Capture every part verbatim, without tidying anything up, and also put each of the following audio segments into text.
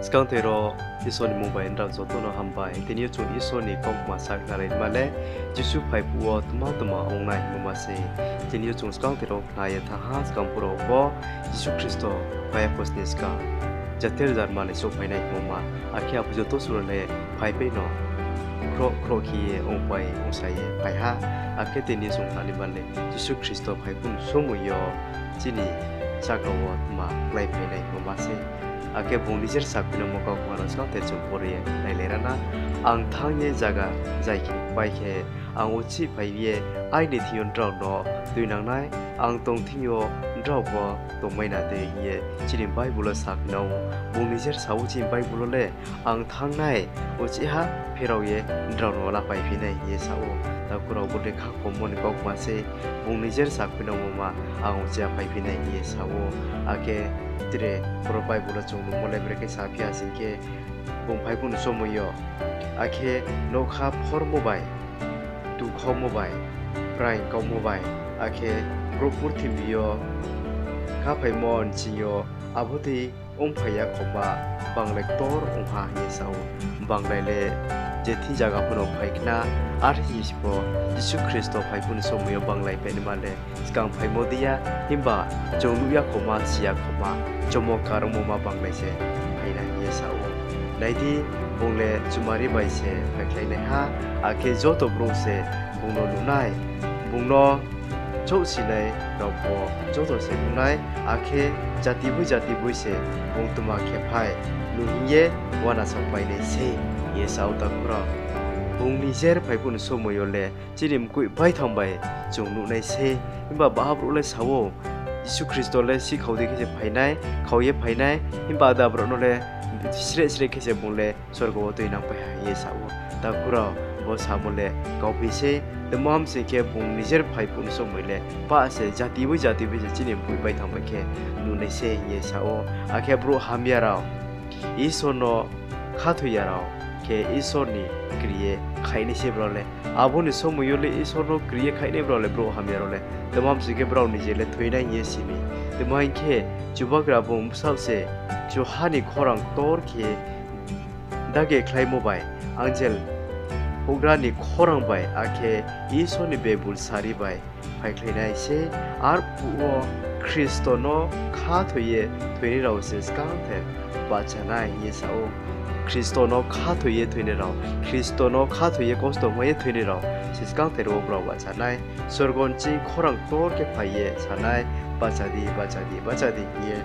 Skangther wo Isor ni mmung bai nrao joto no hambai. Tini yo chung Isor ni kaukma sakhnalaima le Jisu phai phuh wo tma tma ong nai hingmo ma se. Tini yo chung skangther wo khna ye thanng ha, skang phuh rao pho Jisu Khristo phai ya pho sni skang jater jarma le souhphai nai hingmo ma. Akhe abo joto suh rao le phaipai no khroh khroh khe ye ongpai ongsa ye phai ha. Akhe tini yo chung khnalaima le Jisu Khristo phai phuh ni somoi yo chini sakha wo tma kláiphai nai hingmo ma se. Akhe bung nijer sakhuinangmo kaukma rao skangther chung pore ye nailai ra na. Ang thanng ye zaga zai khe pai khe, ang uchih phai ye aini thing yo nrao no tuinang nai, ang tong thing yo nrao pho tongmai na dei hing ye chini Bible wo sakhuinang ou. Bung nijer sa ou chini Bible wo le, ang thanng nai, uchihha pherao ye nrao no laphaiphi nai hing ye sa ou. Takhu rao, bo le khakhommo ni kaukma se, bung nijer sakhuinangmo ma, ang uchihha phaiphi nai hing ye sa ou. Akhe tre boro Bible wo chung nuhmo le brekhe saphi ha sing khe, bung phai phuh ni somoi yo, akhe nougkha phormo bai, tukhomo bai, praing kaumo bai, akhe brouh purthimbi yo kaphaimo nching yo abo dei ongphai ya khoma banglai ktor ong ha hing ye sa ou. Banglai le je thing zaga pho no phai khna, are hing si pho Jisu Khristo phai phuh ni somoi yo banglai phainaima le skang phaimo dei ya, himba chung nuh ya khoma, si ya khoma, chomotkar ongmo ma banglai se phai nai hing ye sa ou. Nai di, bung le chumari bai se phaikhlainaiha, akhe joto brouh se bung no nuh nai, bung no chouhsinai rao pho joto se nuh nai, akhe jati boi jati boi se bung tma khe phai, nuh hing ye uanasaopai nai sei hing ye sa ou takhu rao. Bung nijer phai phuh ni somoi yo le chini mkoih baithang bai chung nuh nai sei. Himba baha brouh le sa ou, Jisu Khristo le sihkhao dei khe se phai nai, khao ye phai nai, himba ada brouh no le sreh sreh khe se bung le sorgo wo tuinangpai ha hing ye sa ou. Takhu rao, bo samo le kauphi sei, tma hing sing khe bung nijer phai phuh ni somoi le pah se jati boi jati boi se chini mkoih baithang bai khe nuh nai sei hing ye sa ou. Akhe brouh hamya rao, Isor no khathoi ya rao khe Isor ni kri ye khaih nai sei brao le. Abo ni somoi yo le Isor no kri ye khaih nai brao le, brouh hamya rao le. Tma hing sing khe brao ni je le thoi nai hing ye si mi. Tma hing khe, Chubagra bung bsaoh se, chuha ni khorang ktor khe dagekhlaimo bai, angel houhgra ni khorang bai, akhe Isor ni bebul sari bai phaikhlai nai sei. Arphuh wo Khristo no khathoi ye thoinai rao se skangther bahcha nai hing ye sa ou. Khristo no khathoi ye thoinai rao, Khristo no khathoi ye kosto mai ye thoinai rao se skangther wo brao bahcha nai. Sorgo nching khorang ktor khe phai ye sa nai, bahcha di, bahcha di, bahcha di hing ye.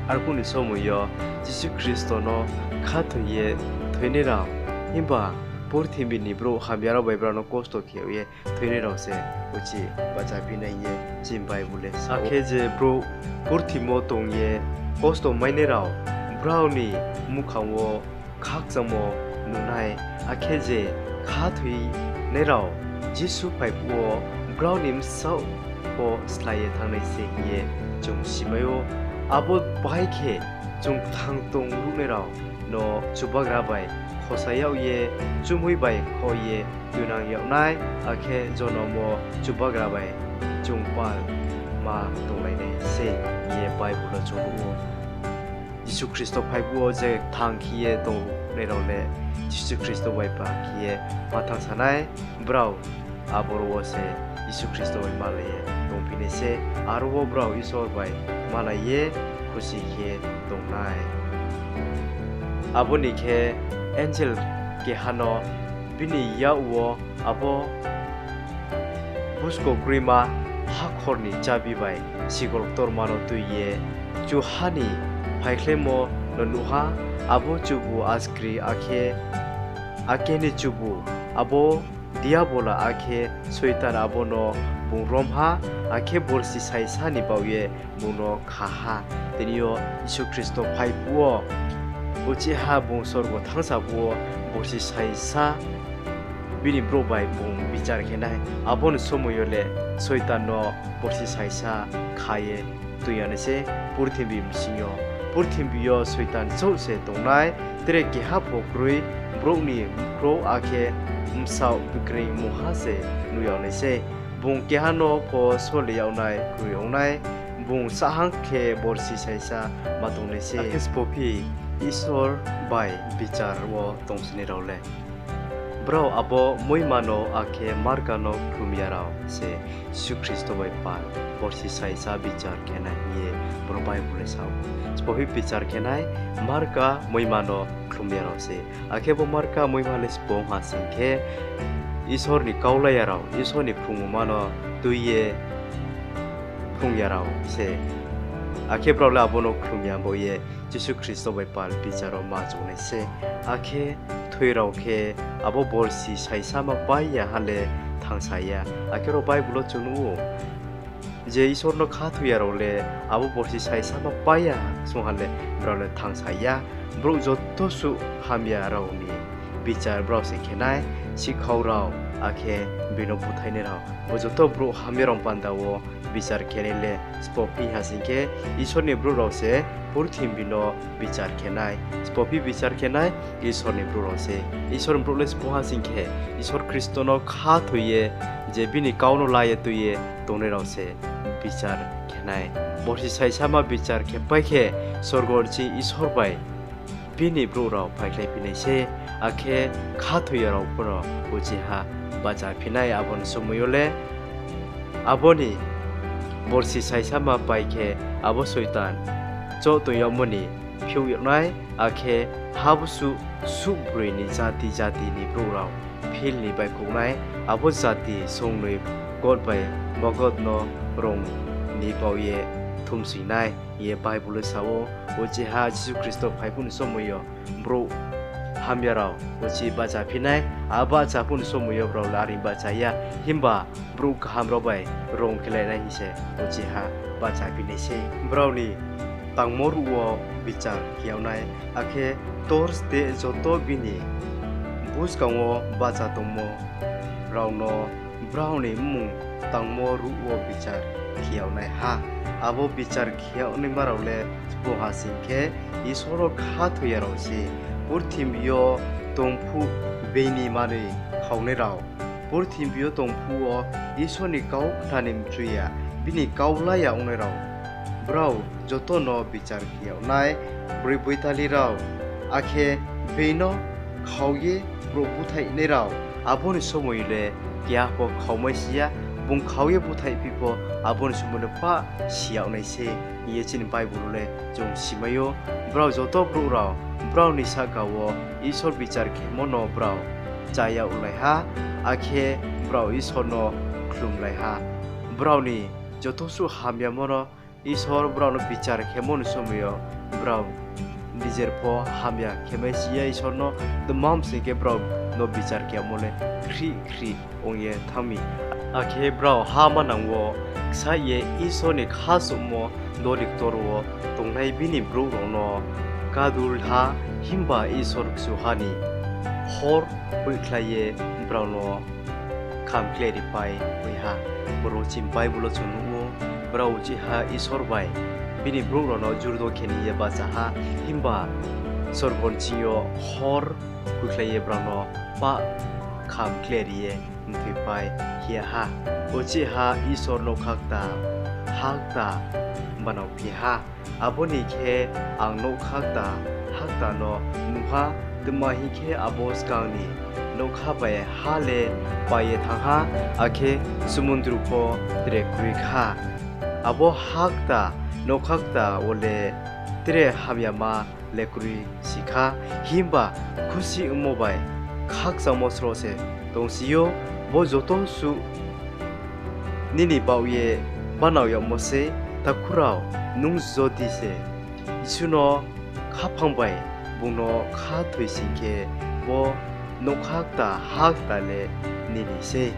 Arphuh ni somoi yo Jisu Khristo no khathoi ye thoinai rao, himba purthimbi ni brouh hamya rao bai brao no kosto khe ye thoinai rao se uchih bahchaphi nai hing ye chini Bible le sa ou. Akhe je brouh purthimbi wo tong ye kosto mainai rao, brao ni muhkhang wo khakchangmo nuh nai, akhe je khathoinai rao Jisu phai phuh wo brao ni bsaoh pho slái ye thanng nai se hing ye chung simai ou. Abo bai khe chung kthang tong ruhnai rao no Chubagra bai khosa yag ye, chumui bai khoh ye tuinang yag nai, akhe jonom wo Chubagra bai chung pal ma tonglai nai se hing ye Bible wo chung nuh ou. Jisu Khristo phai phuh wo je kthang khe ye tongnai rao le Jisu Khristo bai pal khe ye ma thanngsa nai, brao aboro wo se Jisu Khristo bai malai ye tongphi nai se, aro wo brao Isor bai malai ye khusi khe tong nai. Abo ni khe angel keha no bini yak wo abo buskok kroima hakhor ni chabi bai sikol ktorma no tui ye chuha ni phaikhlaimo no nuh ha. Abo chubu askri akhe ake ni chubu, abo Diabola akhe Soitan abo no bung rom ha, akhe borsi saisa ni baoh ye bung no kha ha. Tini yo Jisu Khristo phai phuh wo uchihha bung sorgo thanngsa phuh wo borsi saisa bini brouh bai bung bichar khe nai. Abo ni somoi yo le Soitan no borsi saisa kha ye tui ya nai se purthimbi bsing yo. Purthimbi yo Soitan chouh se tong nai, tre keha pho kroi, brouh ni bkhrouh akhe bsaoh bikreing mungha se nuh yag nai sei. Bung keha no pho soli yag nai kroi ong nai, bung sahang khe borsi saisa ma tong nai sei. Akhe sbo phi Isor bai bichar wo tongsinai rao le brao abo muima no akhe marka no khlum ya rao se Jisu Khristo bai pal borsi saisa bichar khe nai hing ye boro Bible le sa ou. Sbo phi bichar khe nai, marka muima no khlum ya rao se. Akhe bo marka muima le sbo ong ha sing khe, Isor ni kau la ya rao, Isor ni phrungmungma no tui ye phrung ya rao se. Akhe brao le abo no khlum ya bo ye Jisu Khristo bai pal bichar wo ma choung nai se. Akhe kthoi rao khe abo borsi saisa ma pai ya ha le thangsa ya. Akhe ro Bible wo chung nuh ou, je Isor no khathoi ya rao le abo borsi saisa ma pai ya song ha le brao le thangsa ya. Brouh joto suh hamya rao ni bichar brao se khe nai, sikhau rao, akhe bini búthaih nai rao. Bo joto brouh hamya rao panda wo bichar khe nai le sbo phi ha sing khe, Isor ni brouh rao se purthimbi no bichar khe nai. Sbo phi bichar khe nai, Isor ni brouh rao se. Isor ni brouh le sbo ha sing khe, Isor Khristo no khathoi ye, je bini kau no la ye tui ye tongnai rao se bichar khe nai. Borsi saisa ma bichar khe pai khe, sorgo ni ching Isor bai bini brouh rao phaikhlaiphi nai se, akhe khathoi ya rao pho no uchih ha bahchaphi nai. Abo ni somoi yo le abo ni borsi saisa ma pai khe, abo Soitan choh tong yagmo ni phiouh yag nai, akhe habusuh suhbroi ni jati jati ni brouh rao phil ni baihkhouh nai, abo jati songnoi Gog bai Magog no rong ni baoh ye thumsoing nai hing ye Bible wo sa ou. Uchih ha Jisu Khristo phai phuh ni somoi yo brouh hamya rao uchih bahchaphi nai, a bahcha phuh ni somoi yo brao le are bahcha ya, himba brouh kaham rao bai rong khelai nai hing se uchih ha bahchaphi nai se. Brao ni tangmo ruh wo bichar khe yag nai, akhe ktor steh joto bini buskang wo bahcha tongmo rao no brao ni mmung tangmo ruh wo bichar khe yag nai ha. Abo bichar khe yag naima rao le sbo ha sing khe, Isor no khathoi ya rao se. Purthimbi yo tong phuh beini manoi khaunai rao, purthimbi yo tong phuh wo Isor ni kau khna ni mchu ya, bini kau la ya ongnai rao, brao joto no bichar khe yag nai. Broi boitali rao, akhe beino khau ye brouh búthaihnai rao, abo ni somoi le keha pho khaumai si ya, bung khau ye búthaihphi pho abo ni somoi le pah si yag nai se hing ye chini Bible le chung simai ou. Brao joto brouh rao brao ni sahka wo Isor bichar khemo no brao chá yag lai ha, akhe brao Isor no khlumlai ha. Brao ni joto suh hamyamo no Isor brao no bichar khemo ni somoi yo brao nijer pho hamya khemai si ya Isor no, tma hing khe brao no bichar khemo le khrih khrih ong ye thanng mi. Akhe brao ha manang wo ksaih ye Isor ni khasouhmo doli ktor wo tongnai bini brouh rao no kadul ha, himba Isor kchuha ni hor hoihkhlai ye brao no khamkle ripai hoih ha. Boro chini Bible wo chung nuh ou, brao uchih ha Isor bai bini brouh rao no jurdo khe ni ye bahcha ha, himba sorgo ni ching yo hor hoihkhlai ye brao no pah khamkle ri ye mthoipai hing ye ha. Uchih ha Isor nougkha kta, ha kta banaophi ha. Abo ni khe ang nougkha kta, ha kta no nuh ha, tma hing khe abo skang ni nougkha bai ha le pai ye thanng ha, akhe sumundru pho tre kroi kha. Abo ha kta, nougkha kta wo le tre hamyama le kroi si kha, himba khusi ongmo bai khakchangmo sroh se tongsi ou. Bo joto suh nini baoh ye banao yagmo se. Takhu rao, nung jodi se Jisu no khaphang bai bung no khathoi sing khe, bo nougkha kta, ha kta le nini sei.